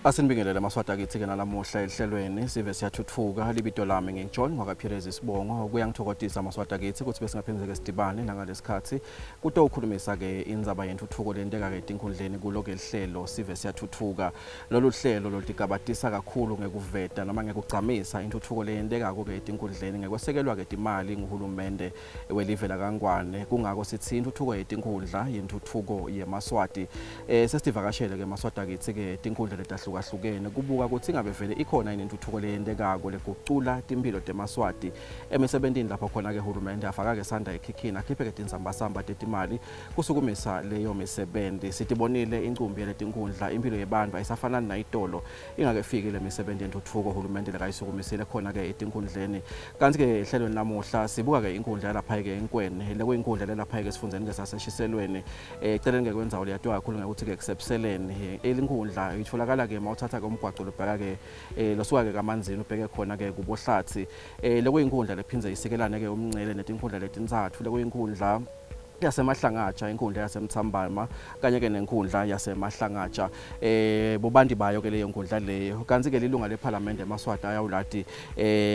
Asinibingelele maswati akithi-ke nalamuhla ehlelweni sive siyathuthuka. Libito lami nginguJohn wakaPhirezi Sibongo. Kuyangithokodisa maswati akithi ukuthi besingaphindze-ke sidibane nangalesikhathi kutowukhulumisa-ke indzaba yentfutfuko lenteka-ke etinkhundleni kulo-ke lihlelo sive siyathuthuka. Lolu hlelo loludigabatisa kakhulu ngekuveta noma ngekugcamisa intfutfuko leyentekako-ke etinkhundleni ngekwesekelwa-ke timali nguhulumende welive lakaNgwane. Kungako sitsi intfutfuko yetinkhundla yintfutfuko yemaSwati. Eh sesivakashele ke emaSwati akitsi ke tinkhundla letahlukahlukene kubuka kutsi ingabe vele ikhona yini intfutfuko leyentekako legucula timphilo temaSwati emisebentini lapho khona ke hulumende afaka ke sandla ekhikhini akhiphe ke tinzambasamba tetimali kusukumisa leyo misebenti. Sitibonile incumbi yaletinkhundla impilo yebantfu ayisafanani nayitolo ingakefiki lemisebenti yentfutfuko hulumende lekayisukumisile khona ke etinkhundleni. Kantsi ke ehlelweni namuhla sibuka ke inkhundla yalapha ke eNkweni lekuyinkhundla lelapha ke esifundzeni ke saseshiselweni eceleni ke kwendzawo leyatiwa kakhulu ngekuthi ke kusebuseleni. Inkhundla itfolakala ke mawuthatha ke umgwaco lobheka ke losuka ke kaManzini ubheke khona ke kubohlathi. Lekuyinkhundla lephindze isikelane ke umncele netinkhundla letintsatfu lekuyinkhundla yaseMahlangatsha, inkhundla yaseMthambama kanye ke nenkhundla yaseMahlangatsha. Bobanti bayo ke leyo nkhundla leyo. Kantsi ke lilunga lephalamende emaSwati ayawulati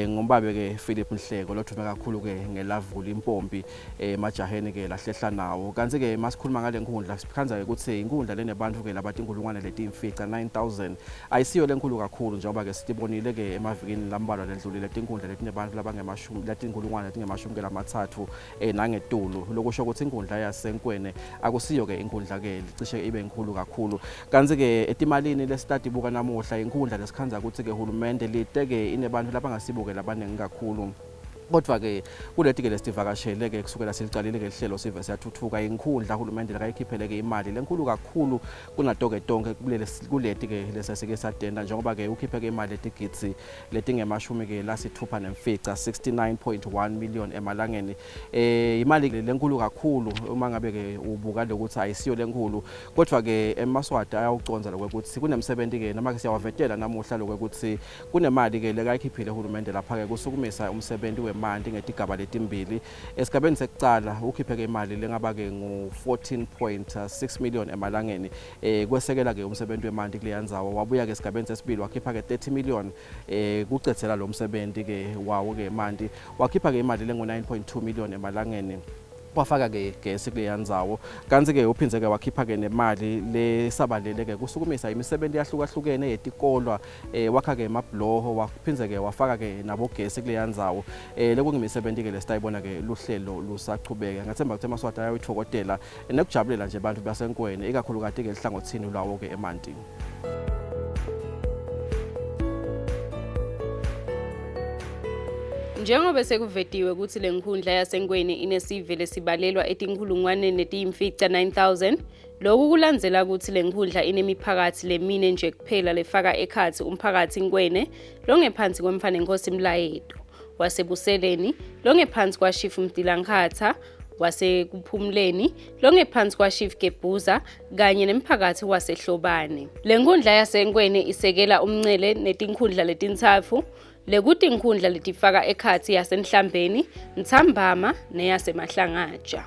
ngumbabe ke Philip Nhleko lodvume kakhulu ke ngelavula impompi emajaheni ke lahlehla nawo. Kantsi ke masikhuluma ngale nkhundla sikhandza ke kutsi inkhundla lenebantfu ke labatinkhulungwane letimfica 9000 ayisiyo lenkhulu kakhulu njengoba ke sitibonile ke emavikini lambalwa lendlulile tinkhundla letinebantfu labangemashumi letinkhulungwane letingemashumi ke lamatsatfu nangetulu. Lokusho ukuthi inkundla yaseNkwene akusiyo ke inkundla ke cishe ibe inkulu kakhulu. Kantsi ke etimalini lesitatibuka namuhla inkundla lesikhandza ukuthi ke hulumende lite ke inebantfu labangasibuke labaningi kakhulu. Kodwa ke kuleti ke lesitivakashele ke kusukela silicalile ke lihlelo sive siyathuthuka inkhundla hulumende lakayikhiphele ke imali lenkulu kakhulu kunato ke tonke kuleti ke lesesike satenda njengoba ke ukhiphe ke imali etigidzi letingemashumi ke lasithupha nemfica 69.1 million emalangeni. Imali lenkulu kakhulu uma ngabe ke ubuka lokuthi ayisiyo lenkulu, kodwa ke emaSwati ayawucondza lokuthi kunemsebenti ke noma ke siyawavetela namuhla lokuthi kunemali ke lekayikhiphile hulumende lapha ke kusukumisa umsebenti wemanti ngetigaba letimbili. Esigabeni sekucala ukhiphe ke imali lengaba ke ngu 14.6 million emalangeni kwesekela ke umsebenti wemanti kuleya ndzawo. Wabuya ke esigabeni sesibili wakhipha ke 30 million kucedzela lo msebenti ke wawo ke emanti. Wakhipha ke imali lengu 9.2 million emalangeni, wafaka ke gesi kuleya ndzawo. Kantsi ke uphindze ke wakhipha ke nemali lesabalele ke kusukumisa imisebenti yahlukahlukene yetikolwa, wakha ke emabhuloho, waphindze ke wafaka ke nabogesi kuleya ndzawo. Lekungimisebenti ke lesitayibona ke luhlelo lusachubeka. Ngathemba ukuthi emaSwati ayawutfokotela nekujabulela nje bantfu baseNkweni ikakhulukati ke ehlangothini lwawo ke emanti. Njengoba sekuvetiwe kutsi lenkhundla yaseNkweni inesive lesibalelwa etinkhulungwaneni letiyimfica 9000, loku kulandzela kutsi lenkhundla inemiphakatsi lemine nje kuphela lefaka ekhatsi umphakatsi Nkwene longephansi kwemfanenkosi Mlayeto waseBuseleni longephansi kwaShifu Mtilankhatha wasekuphumuleni longephansi kwaShief Gebhuza kanye nemphakatsi waseHlobane. Lenkhundla yaseNkweni isekela umncele netinkhundla letintsatfu lekutinkhundla letifaka ekhatsi yaseNhlambeni, Mthambama neyaseMahlangatsha.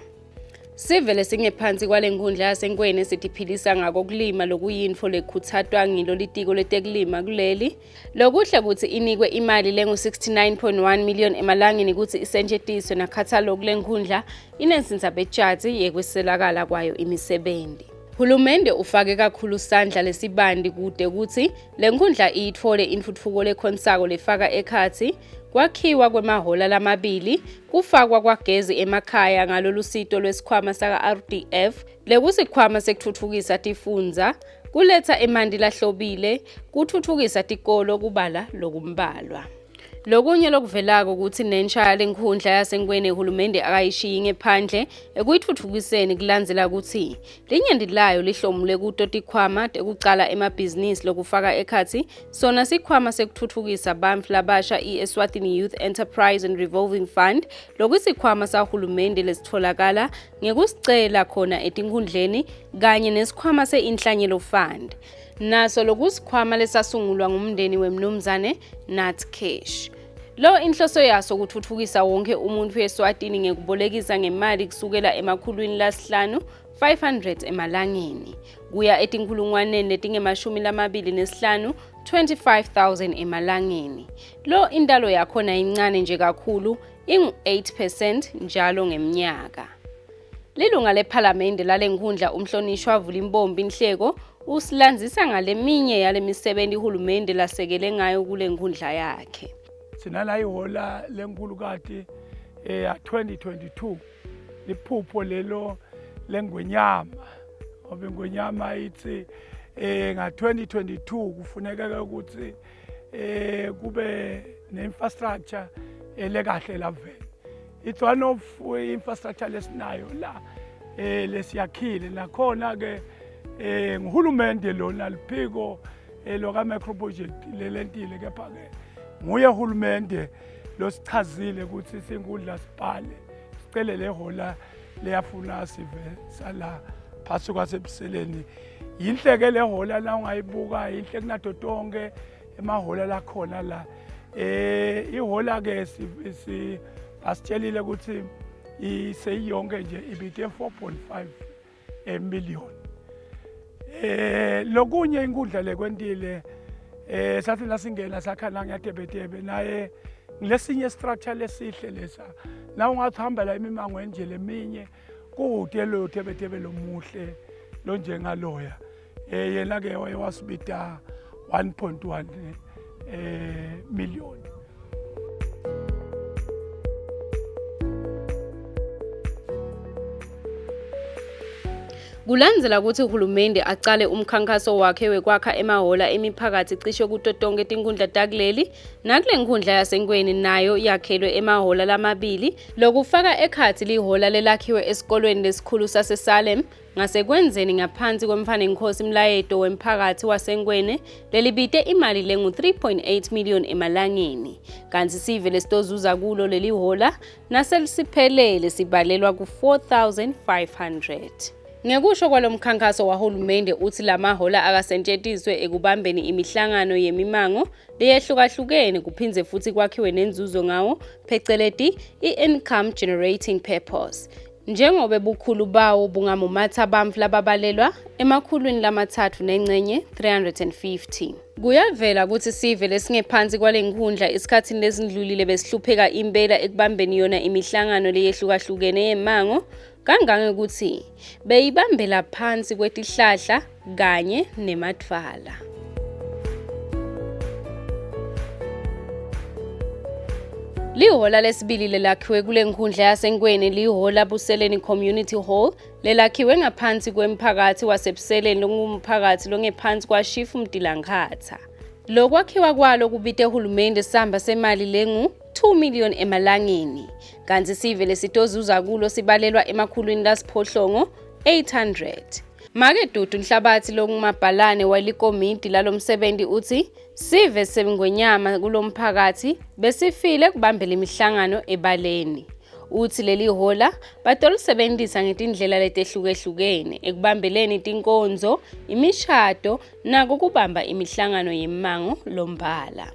Sive lesingephansi kwalenkhundla yaseNkweni sitiphilisa ngako kulima lokuyintfo lekhutsatwa ngilo litiko letekulima kuleli. Lokuhle kutsi inikwe imali lengu-69.1 million emalangeni kutsi isetjentiswe nakhathalogu lenkhundla inensindzabetjatsi yekweselakala kwayo imisebenti. Hulumende ufake kakhulu sandla lesibandi kute kutsi lenkhundla iyitfole intfutfuko lekhonsako lefaka ekhatsi kwakhiwa kwemahhola lamabili, kufakwa kwagezi emakhaya ngalolusito lwesikhwama saka-RDF, lekusikhwama sekutfutfukisa tifundza, kuletsa emanti lahlobile, kutfutfukisa tikolo kubala lokumbalwa. Lokunye lokuvelako kutsi nensha yalenkhundla yaseNkweni hulumende akayishiyi ngephandle ekuyitfutfukiseni kulandzela kutsi linyenti layo lihlomule kuto tikhwama tekucala emabhizinisi lokufaka ekhatsi sona sikhwama sekutfutfukisa bantfu labasha i-Eswatini Youth Enterprise and Revolving Fund, lokusikhwama sahulumende lesitfolakala ngekusicela khona etinkhundleni kanye nesikhwama se-Inhlanyelo Fund, naso lokusikhwama lesasungulwa ngumndeni wemnumzane Nat Cash. Lo inhloso yaso kutfutfukisa wonke umuntfu eSwatini ngekubolekisa ngemali kusukela emakhulwini lasihlanu 500 emalangeni kuya etinkhulungwaneni letingemashumi lamabili nesihlanu 25,000 emalangeni. Lo intalo yakhona incane nje kakhulu ingu-8 percent njalo ngemnyaka. Lilunga lephalamende lale nkhundla umhlonishwa Vulimbombi Nhleko usilandzisa ngaleminye yale misebenti hulumende lasekele ngayo kule nkhundla yakhe. Sinala ihola lenkulukati ya 2022 liphupho lelo lengwenyama ngoba ingwenyama ithi nga 2022 kufuneka ukuthi kube ne-infrastructure elekahle laveni. It's one of infrastructure lesinayo la lesiyakhile nakhona ke nguhulumende lona liphiko loka macro project lelentile, kepha ke nguye uhulumende losichazile ukuthi sinkundla sibhale sicele le hola leyafuna sive sala phasi kwasebuseleni. Yinhle ke le hola la ungayibuka, yinhle kunato tonke emahola lakhona la. Ihola ke si basitshelile ukuthi iseyiyonke nje ibite 4.5 million. Lokunye inkundla lekwentile sathi nasingena sakha ngiyatebetebe naye ngilesinye structure lesihle lesa na ungathi hamba la imimango enje leminye kude lo tebetebe lomuhle lo njengaloya. Yena ke waye wasibita 1.1 million. Kulandzela ukuthi uhulumende acale umkhankaso wakhe wekwakha emahola emiphakathi cishe kuto tonke tinkhundla takuleli, nakule nkhundla yaseNkweni nayo yakhelwe emahola lamabili, lokufaka ekhatsi lihola lelakhiwe esikolweni lesikhulu saseSalem ngasekwenzeni ngaphansi kwemfanenkosi Mlayeto wemphakathi waseNkwene lelibite imali lengu-3.8 million emalangeni. Kanti sive lesitozuza kulo leli hola naselisiphelele sibalelwa ku-4,500. Ngekusho kwalomkhankaso wahulumende uthi lamahola akasetshenziswe ekubambeni imihlangano yemimango leyehlukahlukene kuphindze futhi kwakhiwe nenzuzo ngawo, pheceleti i-income generating purpose. Njengobe bukhulu bawo bungamumatha bantfu lababalelwa emakhulwini lamathathu nencenye 350. Kuyavela ukuthi sive lesingephansi kwale nkhundla esikhathini lesindlulile besihlupheka impela ekubambeni yona imihlangano leyehlukahlukene yemango kangangekuthi beyibambela phansi kwetihlahla kanye nemadvwala. Lihola lesibili lelakhiwe kule nkhundla yaseNkweni lihola Buseleni Community Hall lelakhiwe ngaphansi kwemphakathi waseBuseleni longumphakathi longephansi kwaShifu Mtilankhatha. Lokwakhiwa kwalo kubite hulumende samba semali lengu 2 million emalangeni, kanti sive lesitozuza kulo sibalelwa emakhulwini lasiphohlongo 800. Make Dudu Nhlabathi longumabhalane walikomidi lalomsebenzi uthi sive sengwenyama kulomphakathi besifile kubambela imihlangano ebaleni. Uthi leli hola batolisebenzisa ngetindlela letehlukehlukene ekubambeleni tinkonzo, imishado nako kubamba imihlangano yemango lombala.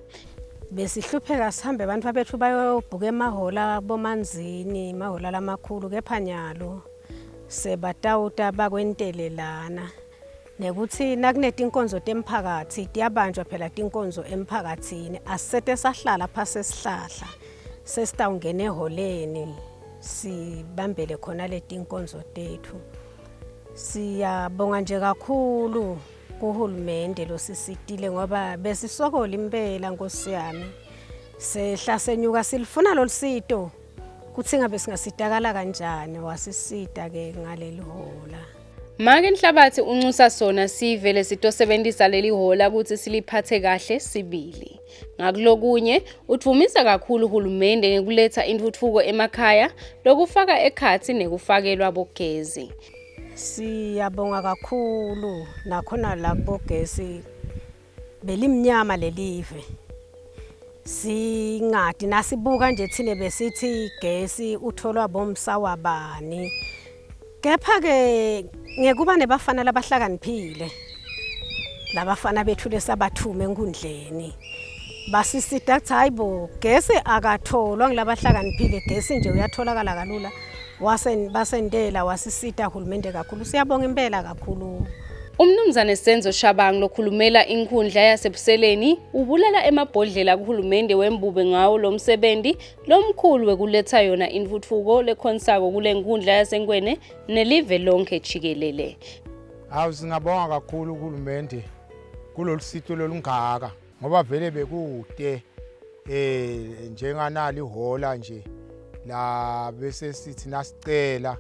Besihlupheka sihambe abantu bethu bayobhuka emahola bomanzini, mahola lamakhulu, kepha nyalo sebatawuta bakwentelelana nekuthi nakunetinkonzo temphakathi tiyabanjwa phela tinkonzo emphakathini, asisete sahlala phasi esihlahla, sesitawungena eholeni sibambele khona letinkonzo tethu. Siyabonga nje kakhulu kuhulumende losisitile ngoba besisokola impela nkosi yami, sehla senyuka silifuna lolusito kuthi ngabe singasitakala kanjani, wasisita ke ngaleli hola. Make Nhlabathi unxusa sona sive lesitosebentisa leli hola ukuthi siliphathe kahle sibili. Ngakulokunye udvumisa kakhulu uhulumende ngekuletha intfutfuko emakhaya lokufaka ekhatsi nekufakelwa bogezi. Siyabonga kakhulu nakhona la kubogesi, belimnyama lelive. Singadi nasibuka nje thine besithi gesi utholwa bomsawabani. Kepha ke ngekuba nebafana labahlakaniphile, labafana bethu lesabathume enkundleni basisita kuthi hayi bo, gesi akatholwa ngilabahlakaniphile, gesi nje uyatholakala kalula. Wasen basentela wasisita hulumende kakhulu. Siyabonga impela kakhulu. Umnumzane Senzo Shabangu lokhulumela inkhundla yaseBuseleni ubulala emabhodlela kuhulumende wembube ngawo lo msebenzi lomkhulu wekuletha yona intfutfuko lekhonsako kule nkhundla yaseNkwene nelive lonke jikelele. Hawu singabonga kakhulu uhulumende kulolu sito lolungaka ngoba vele bekude eh njenganali ihola nje la bese sithi nasicela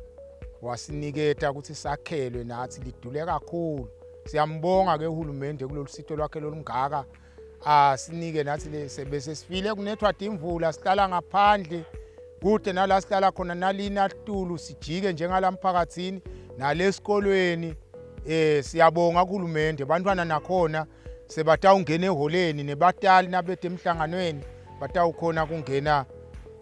wasiniketa ukuthi sakhelwe nathi lidule kakhulu siyambonga ke uhulumende kulolu sito lwakhe lolungaka asinike nathi le bese sifile kunethwa imvula sihlala ngaphandle kude nala sihlala khona nalina tulu sijike njengala mphakathini nalesikolweni eh siyabonga kuhulumende bantwana nakhona sebatawungena eholeni nebatali nabethe emhlanganweni batawukhona kungena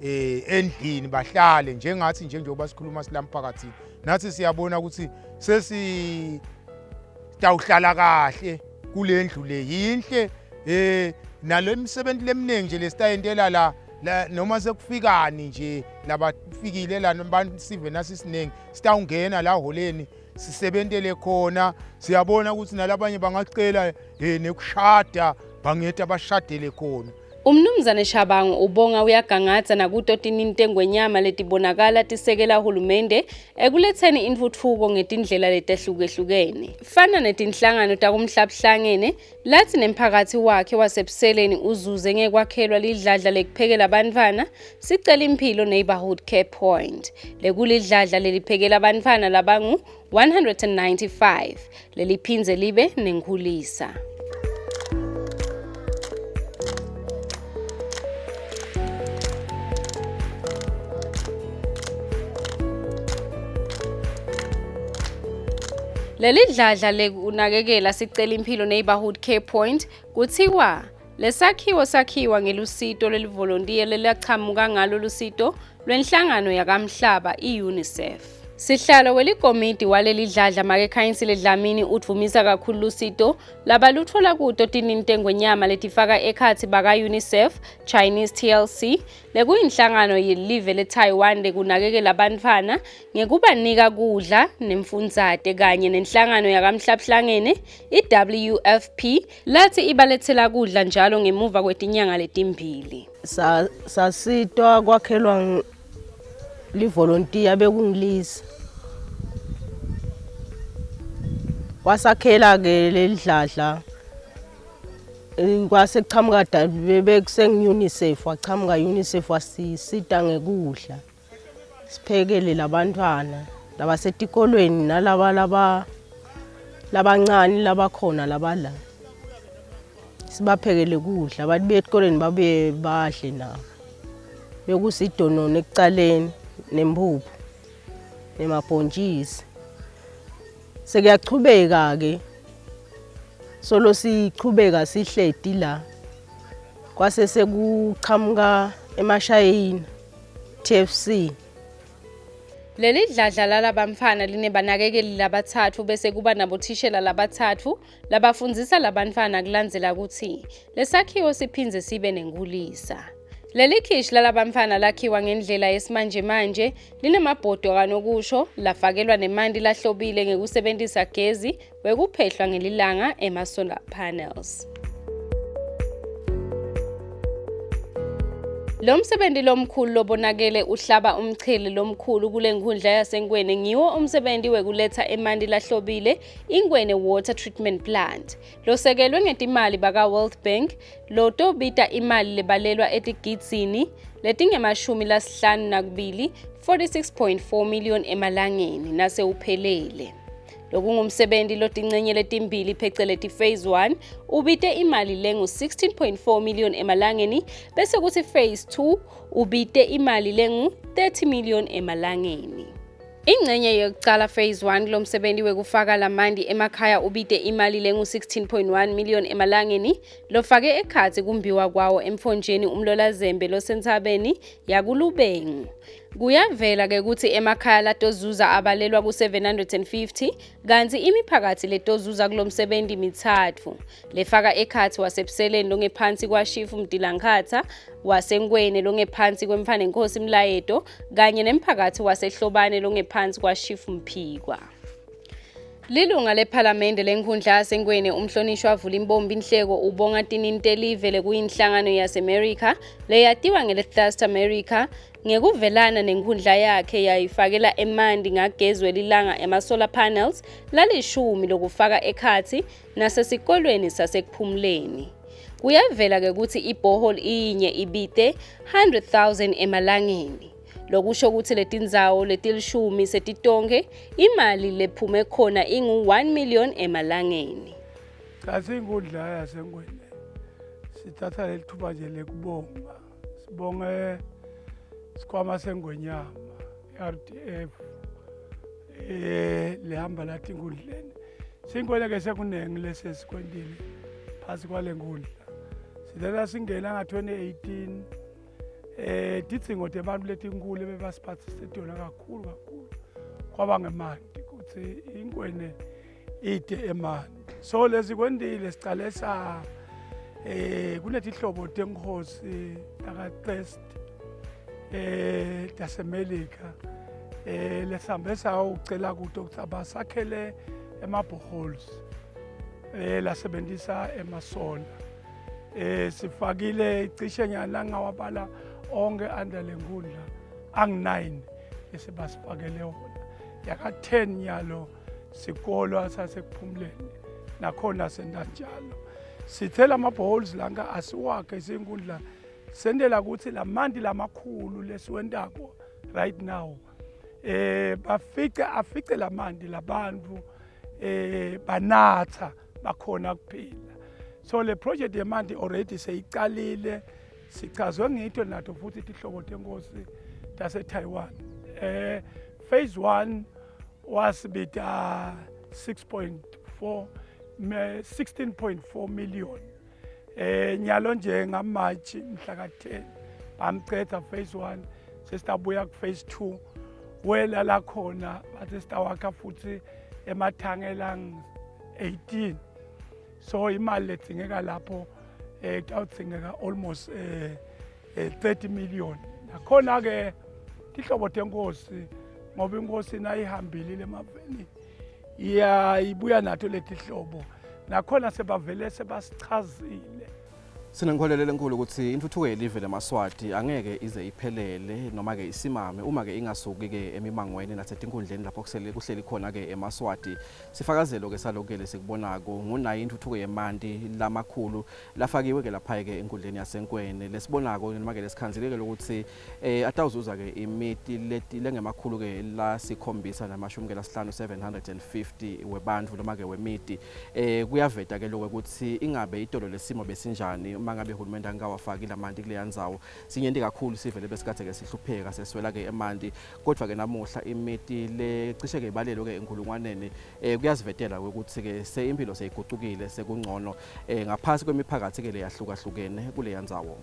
eh endlini bahlale njengathi nje njengoba sikhuluma silamphakathini nathi siyabona ukuthi sesi tawuhlala kahle kule ndlu le yinhle eh nalo imisebenzi leminingi nje lesitayentela la la noma sekufikani nje labafikile la abantu sive nasisiningi sitawungena la holeni sisebentele khona siyabona ukuthi nalabanye bangacela eh nekushada bangeta bashadele khona Umnumzane Shabangu ubonga uyagangatha nakuto tinintengwenyama letibonakala tisekela hulumende ekuletheni intfutfuko ngetindlela letehlukehlukene. Fana netinhlangano takumhlabuhlangene lathi nemphakathi wakhe wasebuseleni uzuze ngekwakhelwa lidladla lekuphekela bantfwana sicela impilo neighborhood care point lekulidladla leliphekela bantfwana labangu 195 leliphindze libe nenkhulisa. Leli dladla lekunakekela sicela impilo neighborhood care point kuthiwa lesakhiwo sakhiwa ngelusito lwelivolontiya lelachamuka ngalo lusito lwenhlangano yakamhlaba i-UNICEF. Sihlalo welikomidi waleli dladla Make Khanyisile Dlamini udvumisa kakhulu lusito labalutfola kuto tinintengwenyama letifaka ekhatsi baka-UNICEF, Chinese TLC, lekuyinhlangano yelive leTaiwan lekunakekela bantfwana ngekubanika kudla nemfundzate kanye nenhlangano yakamhlabuhlangene i-WFP lathi ibalethela kudla njalo ngemuva kwetinyanga letimbili. Sasitwa kwakhelwa livolontiya bekungilisa wasakhela-ke leli dladla kwase kuchamuka bekusengu-unicef wachamuka unicef wasisita ngekudla siphekele labantwana labasetikolweni nalaba laba labancane labakhona labala sibaphekele kudla abantu beya etikolweni babuye badle nabo bekusidonono ekucaleni nempuphu nemabhontshisi sekuyachubeka-ke solo sichubeka sihleti la kwase sekuqhamuka emashayina TFC Leli dladla lalabamfana linebanakekeli labathathu bese kuba nabothishela labathathu labafundzisa labantfwana kulandzela kutsi lesakhiwo siphindze sibe nenkulisa. Leli khishi lalabamfana lakhiwa ngendlela yesimanjemanje linemabhodo kanokusho lafakelwa nemanti lahlobile ngekusebentisa gezi wekuphehlwa ngelilanga ema-solar panels. Lo msebenzi lomkhulu lobonakele uhlaba umchele lomkhulu kule nkhundla yaseNkwene ngiwo umsebenzi wekuletha emanti lahlobile iNkwene Water Treatment Plant losekelwe ngetimali baka-World Bank lotobita imali lebalelwa etigidzini letingemashumi lasihlanu nakubili 46.4 million emalangeni nasewuphelele. Lokungumsebenzi lotincenye letimbili pheceleti phase 1 ubite imali lengu-16.4 million emalangeni bese kuthi phase 2 ubite imali lengu-30 million emalangeni. Ingcenye yokucala phase 1 kulomsebenzi wekufaka lamandi emakhaya ubite imali lengu-16.1 million emalangeni lofake ekhatsi kumbiwa kwawo emfonjeni umlolazembe losentsabeni yakulubengu. Kuyavela ke ukuthi emakhaya latozuza abalelwa ku-750 kanti imiphakathi letozuza kulomsebenzi mithathu lefaka ekhathi wasebuseleni longephansi kwaShifu Mtilankhatha, waseNkweni longephansi kwemfanenkosi Mlayeto kanye nemphakathi waseHlobane longephansi kwaShifu Mphikwa. Lilunga lephalamende lenkundla yaseNkweni umhlonishwa Vulimbombi Nhleko ubonga tinintelive lekuyinhlangano yaseMerica leyatiwa ngele-Thirst America ngekuvelana nenkundla yakhe yayifakela emanti ngagezi welilanga ema-solar panels lalishumi lokufaka ekhatsi nasesikolweni sasekuphumuleni. Kuyavela-ke ukuthi ibhoholi iyinye ibite 100,000 emalangeni. Lokusho ukuthi letindzawo letilishumi setitonke imali lephume khona ingu-1 million emalangeni. Cha siyinkundla yaseNgwene sithatha leli thuba nje lekubonga sibonge sikhwama sengwenyama i-RDF eh lihamba lathi inkundleni sinkundla ke sekuningi lesesikwentile phasi kwale nkundla sithatha singena nga-2018 eh tidzingo tebantu letinkulu ebebasiphathise tona kakhulu kakhulu kwaba ngemanti ukuthi inkwene ide emanti so lezi kwendile sicale sa eh kunetihlobo tenkosi takaTest eh tasemelika eh lesambe sawucela kuto ukuthi abasakhele ema-boreholes eh lasebenzisa emasola eh sifakile cishe nyana ngawabala onke under lenkundla angu-9 esebasifakele wona yaka-10 nyalo sikolwa sasekuphumuleni nakhona senta njalo sithela ama-boreholes lanka asiwakhe isinkundla sentela ukuthi lamanti lamakhulu lesiwentako right now eh bafice afice lamanti labantu eh banatha bakhona kuphila so le project yemanti already seyicalile sichazwe ngito nato futhi tihlobo tenkosi tase-Taiwan eh phase 1 wasibita 6.4 16.4 million eh nyalo nje ngaMarch mhla ka-10 bamceda phase 1 sesitabuya ku phase 2 wela la khona bathi sitawakha futhi emathangela 18 so imali ledzingeka lapho eh kutawudzingeka almost eh 30 eh, million nakhona ke tihlobo tenkosi ngoba inkosi nayihambile lemaveni iya ibuya nato letihlobo nakhona sebavele sebasichazile. Sinenkolelo lenkulu ukuthi intuthuko yelive lemaSwati angeke ize iphelele noma-ke isimame uma-ke ingasuki-ke emimangweni nasetinkundleni lapho kusele kuhleli khona-ke emaSwati. Sifakazelo-ke salokhu-ke lesikubonako ngunayo intuthuko yemanti lamakhulu lafakiwe-ke lapha-ke enkundleni yaseNkwene lesibonako noma-ke lesikhanzile-ke lokuthi eh atawuzuza ke imiti leti lengemakhulu ke lasikhombisa namashumi ke lasihlanu 750 webantfu noma ke wemiti eh kuyaveta ke lokho ukuthi ingabe itolo lesimo besinjani uma ngabe uhulumende angawafaki lamanti kuleya ndzawo sinyenti kakhulu sivele besikade ke sihlupheka seswela ke emanti kodwa ke namuhla imiti lecishe ke ibalelwe ke enkulungwaneni eh kuyazivetela ukuthi ke seimpilo seyigucukile sekungcono eh ngaphasi kwemiphakathi ke leyahlukahlukene kuleya ndzawo.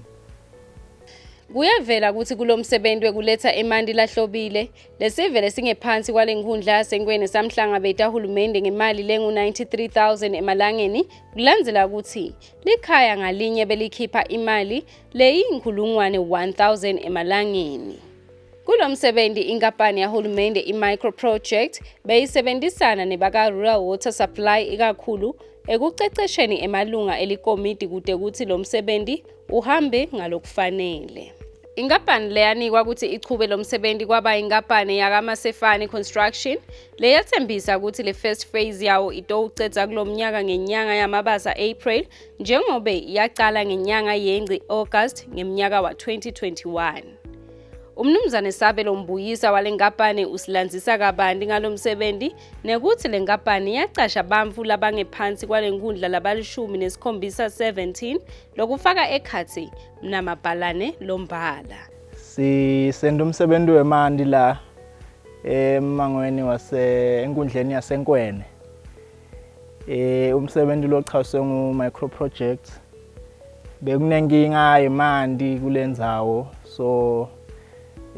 Kuyavela ukuthi kulo msebenzi wekuletha emanti lahlobile, lesive lesingephansi kwale nkhundla yaseNkweni samhlangabeta hulumende ngemali lengu-93,000 emalangeni kulandzela ukuthi likhaya ngalinye belikhipha imali leyinkhulungwane 1,000 emalangeni. Kulo msebenzi inkampani yahulumende i-Micro Project beyisebenzisana nebaka-Rural Water Supply ikakhulu ekucecesheni emalunga elikomidi kude kuthi lo msebenzi uhambe ngalokufanele. Inkampani leyanikwa ukuthi ichube lo msebenzi kwaba inkampani yakaMasefani Construction leyathembisa ukuthi le first phase yawo itowucedza kulo mnyaka ngenyanga yaMabasa April njengobe yaqala ngenyanga yeNgci August ngeminyaka wa-2021. Umnumzane Sabelo Mbuyisa wale nkampani usilandzisa kabanti ngalo msebenzi nekuthi le nkampani yacasha bantfu labangephansi kwale nkundla labalishumi nesikhombisa 17 lokufaka ekhatsi mnamabhalane lombala. Sisenda umsebenzi wemanti la emangweni wase enkundleni yaseNkwene. Eh umsebenzi lochaswe ngu Micro Project. Bekunenkinga yemanti kulendzawo so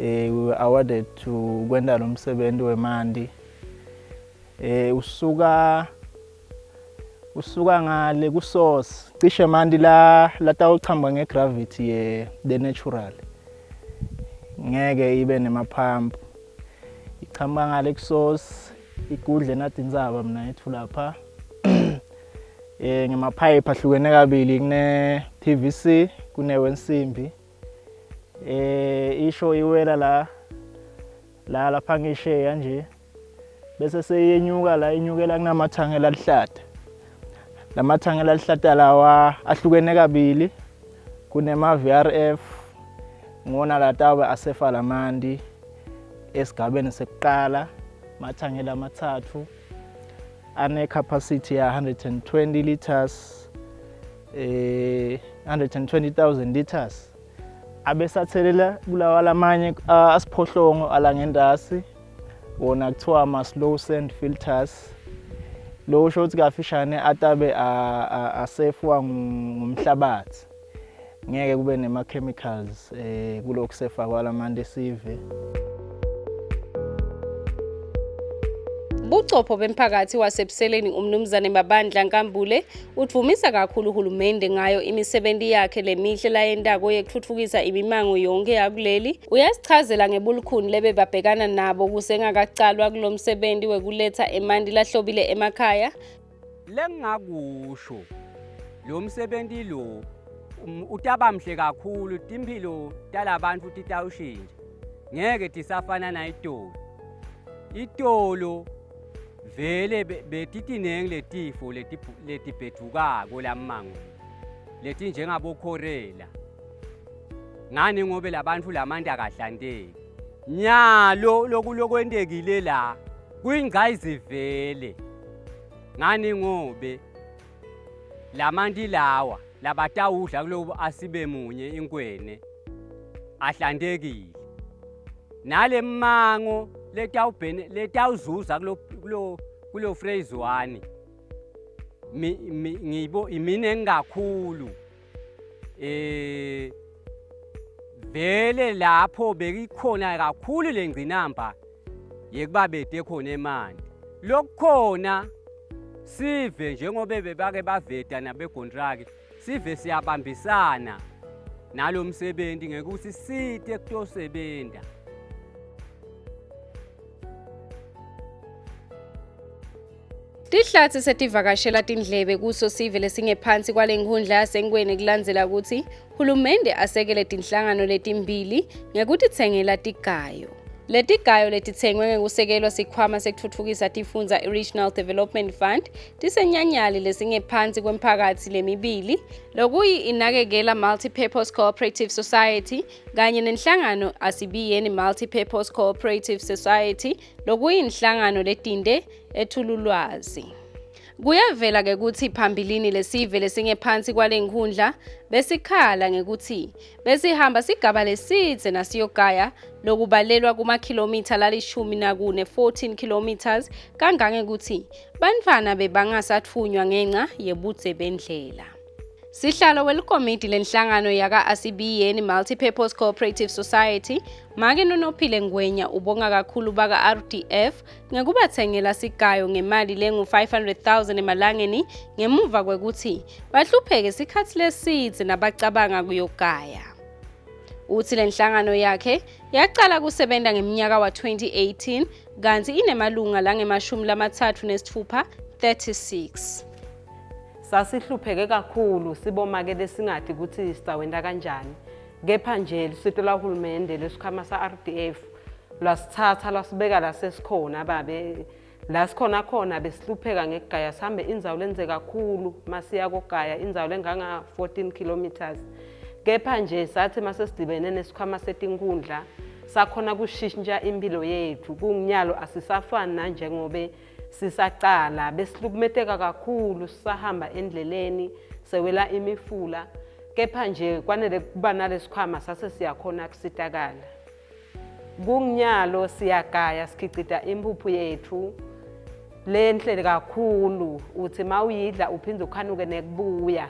Eh we were awarded to kwenta lo msebenzi wemanti. Eh usuka usuka ngale ku source cishe manti la latawuchamba nge gravity ye the natural. Ngeke ibe nema pump. Ichamba ngale ku source igudle natintsaba mina yethu lapha. Eh ngemaphayiphi ahlukene kabili kune PVC kune wensimbi. Eh isho iwela la la lapha ngisheya nje bese seyenyuka la inyukela kunamathangela alihlata. Lamathangela alihlata lawa ahlukene kabili kunema VRF ngona latawe asefa lamanti esigabeni sekuqala mathangela amathathu ane capacity ya 120 liters eh 120,000 liters abesathelela kulawa lamanye asiphohlongo alangendasi wona kuthiwa ama slow sand filters lo usho ukuthi kafishane atabe asefwa ngumhlabathi ngeke kube nema chemicals eh kulokhu sefa kwalamanti esive Buchopho bemphakathi waseBuseleni uMnumzane Mabandla Nkambule udvumisa kakhulu uhulumende ngayo imisebenzi yakhe lemihle layentako yekutfutfukisa imimango yonke yakuleli. Uyasichazela ngebulukhuni lebebabhekana nabo kusengakacalwa kulo msebenzi wekuletha emanti lahlobile emakhaya. Lengingakusho lo msebenzi lo um, utaba mhle kakhulu timphilo talabantu titawushintsha ngeke tisafana nayitolo itolo vele betitinengi letifo letibhedukako lammango letinjengabokhorela ngani ngobe labantu lamanti akahlanteki nyalo loku lokwentekile la kuyingcayizivele ngani ngobe lamanti lawa labatawudla kulobu asibe munye inkwene ahlantekile nale mmango letawubhene letawuzuza kulo kulo kulo phrase 1 ngibo imine kakhulu eh vele lapho bekikhona kakhulu lengcinamba yekuba bede khona emanti lokukhona sive njengoba bebake baveda nabegontraki sive siyabambisana nalo msebenzi ngekuthi site kutosebenza Tihlatsi setivakashela tindlebe kuso sive lesingephansi kwale nkhundla yaseNkweni kulandzela kutsi hulumende asekele tinhlangano letimbili ngekutitsengela tigayo. Letigayo letitsengwe ngekusekelwa sikhwama sekutfutfukisa tifundza i-Regional Development Fund tisenyanyali lesingephansi kwemphakatsi lemibili lokuyi-Inakekela Multi-Purpose Cooperative Society kanye nenhlangano Asibiyeni Multi-Purpose Cooperative Society lokuyinhlangano letinte ethululwazi. Kuyavela ke kutsi phambilini lesive lesingephansi kwale nkhundla besikhala ngekutsi besihamba sigaba lesidze nasiyogaya lokubalelwa kumakhilomitha lalishumi nakune 14 kilometers kangangekutsi bantfwana bebangasatfunywa ngenca yebudze bendlela. Sihlalo welikomidi lenhlangano yaka-Asibiyeni Multi-Purpose Cooperative Society, Make Nonophile Ngwenya ubonga kakhulu baka-RDF ngekubatsengela sigayo ngemali lengu-500,000 emalangeni ngemuva kwekutsi bahlupheke sikhatsi lesidze nabacabanga kuyogaya. Uthi lenhlangano yakhe yacala kusebenta ngeminyaka wa-2018 kantsi inemalunga langemashumi lamatsatfu nesitfupha 36. Sasihlupheke kakhulu sibomake lesingati kutsi sitawenta kanjani. Kepha nje lusito lwahulumende lwesikhwama sa-RDF lwasitsatsa lwasibeka la sesikhona babe la sikhona khona besihlupheka ngekugaya sihambe indzawo lenze kakhulu masiya kogaya indzawo lenganga-14 kilometers kepha nje sathi masesidibene nesikhwama setinkhundla sakhona kushintsha impilo yethu kunginyalo asisafani nanjengobe Sisacala besihlukumeteka kakhulu sisahamba endleleni sewela imifula kepha nje kwanele kuba nalesikhwama sase siyakhona kusitakala. Kunginyalo siyagaya sikhicita impuphu yethu lenhle kakhulu uthi mawuyidla uphinde ukhanuke nekubuya.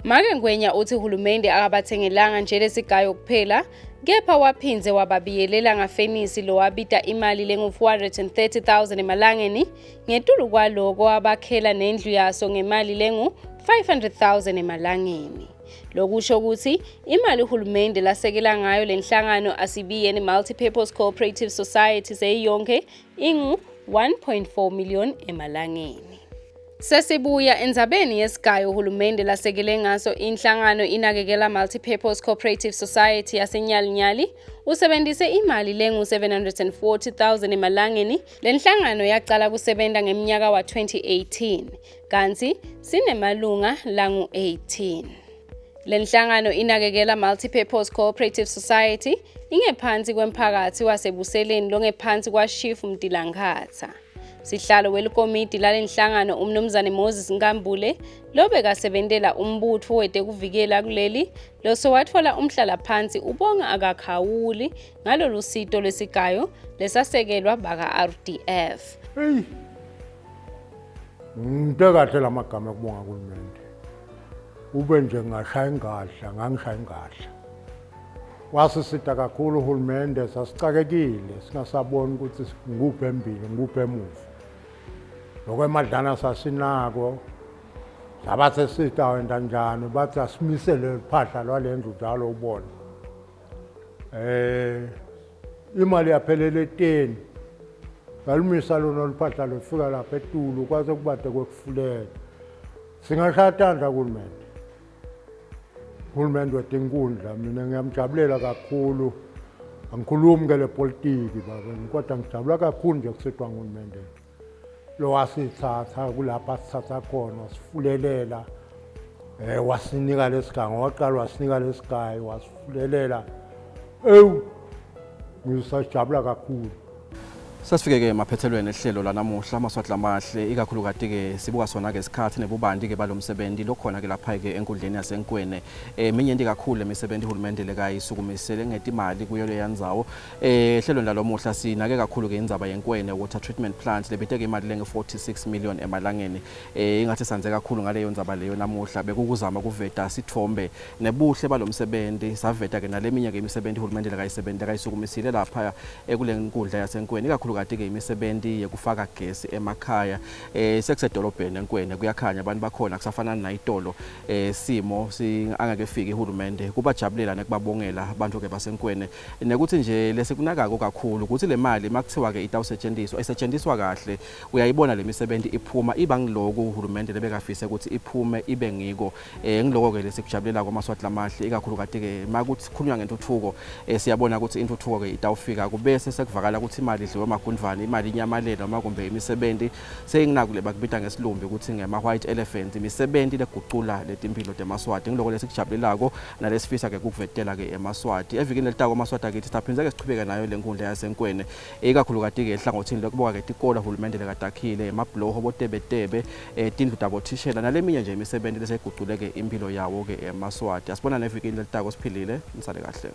Make Ngwenya uthi hulumende akabathengelanga nje lesigayo kuphela Kepha waphindze wababiyelela ngafenisi lowabita imali lengu-430,000 emalangeni, ngetulu kwaloko wabakhela nendlu yaso ngemali lengu-500,000 emalangeni. Lokusho ukuthi imali uhulumende lasekela ngayo lenhlangano Asibiyeni Multipurpose Cooperative Society seyiyonke ingu-1.4 million emalangeni. Sesibuya endzabeni yesigayo uhulumende lasekele ngaso inhlangano Inakekela Multipurpose Cooperative Society yaseNyalinyali usebenzise imali lengu-740,000 emalangeni. Lenhlangano yacala kusebenta ngeminyaka wa-2018 kanti sinemalunga langu-18. Lenhlangano Inakekela Multipurpose Cooperative Society ingephansi kwemphakathi waseBuseleni longephansi kwaShifu Mtilankhatha. Sihlalo welikomidi lalenhlangano uMnumzane Moses Nkambule lobekasebentela umbutfo wetekuvikela kuleli losowatfola umhlalaphansi ubonga akakhawuli ngalolu sito lwesigayo lesasekelwa baka-RDF. Hey. Nginte kahle lamagama ekubonga kuhulumende. Ube nje ngashaya ingadla, ngangishaya ingadla. Wasisita kakhulu uhulumende sasicakekile singasaboni ukuthi ngikuphi embili ngikuphi emuva. Lokho emadlana sasinako saba sesita wenta njani bathi asimisele phahla lwalendlu njalo ubone. Eh imali yaphelela eteni. Balumisa lona oluphahla lufika lapha etulu kwaze kubade kwekufulela. Singashaya tandla kuhulumende. Uhulumende wetinkundla mina ngiyamjabulela kakhulu. Angikhulumi ke le politiki baba kodwa ngijabula kakhulu nje kusitwa nguhulumende. Lo wasithatha kulapha asithatha khona wasifulelela eh wasinika lesiganga waqala wasinika lesigayi wasifulelela ewu ngisajabula kakhulu. Sesifike-ke emaphethelweni ehlelo lanamuhla Amaswati Lamahle, ikakhulukati-ke sibuka sona-ke isikhathi nebubanti-ke balomsebenzi lokhona-ke lapha-ke enkundleni yaseNkwene. Minyenti kakhulu lemisebenti uhulumende lekayisukumisele ngetimali kuyo leya ndzawo. Ehlelweni lalomuhla sinake kakhulu-ke indzaba yeNkwene Water Treatment Plant lebiteke imali lenge-46 million emalangeni. Ingathi sandze kakhulu ngaleyo ndzaba leyo namuhla, bekukuzama kuveta sitfombe nebuhle balomsebenti, saveta-ke naleminye-ke imisebenti uhulumende lekayisukumisile lapha kule nkundla yaseNkweni, ikakhulukati-ke imisebenti yekufaka gesi emakhaya. Sekusedolobheni eNkwene, kuyakhanya abantu bakhona kusafanani nayitolo. Simo angakefiki uhulumende kubajabulela nekubabongela bantfu-ke baseNkwene, nekuthi nje lesikunakako kakhulu ukuthi le mali makuthiwa-ke itawusetshenziswa isetshenziswa kahle. Uyayibona lemisebenti iphuma iba ngiloku uhulumende lebekafise ukuthi iphume ibe ngiko. Ngiloko-ke lesikujabulelako Maswati Lamahle, ikakhulukati-ke makukhulunywa ngentuthuko. Siyabona ukuthi intuthuko-ke itawufika kubese sekuvakala ukuthi imali idliwe magundvwane, imali inyamalele noma kumbe imisebenti seyinginaku le bakubita ngesilumbi ukuthi ngema-white elephant, imisebenti legucula letimphilo temaswati. Ngiloko lesikujabulelako nalesifisa-ke kukuvetela-ke emaswati. Evikini lelitako Maswati akithi sitawuphindze-ke sichubeke nayo le nkundla yaseNkwene, ikakhulukati-ke ehlangothini lwekubuka-ke tikolo hulumende lekatakhile, emabhuloho, botebetebe, tindlu tabothishela naleminye nje imisebenti leseyigucule-ke imphilo yawo-ke emaswati. Asibonane evikini lelitako siphilile, nisale kahle.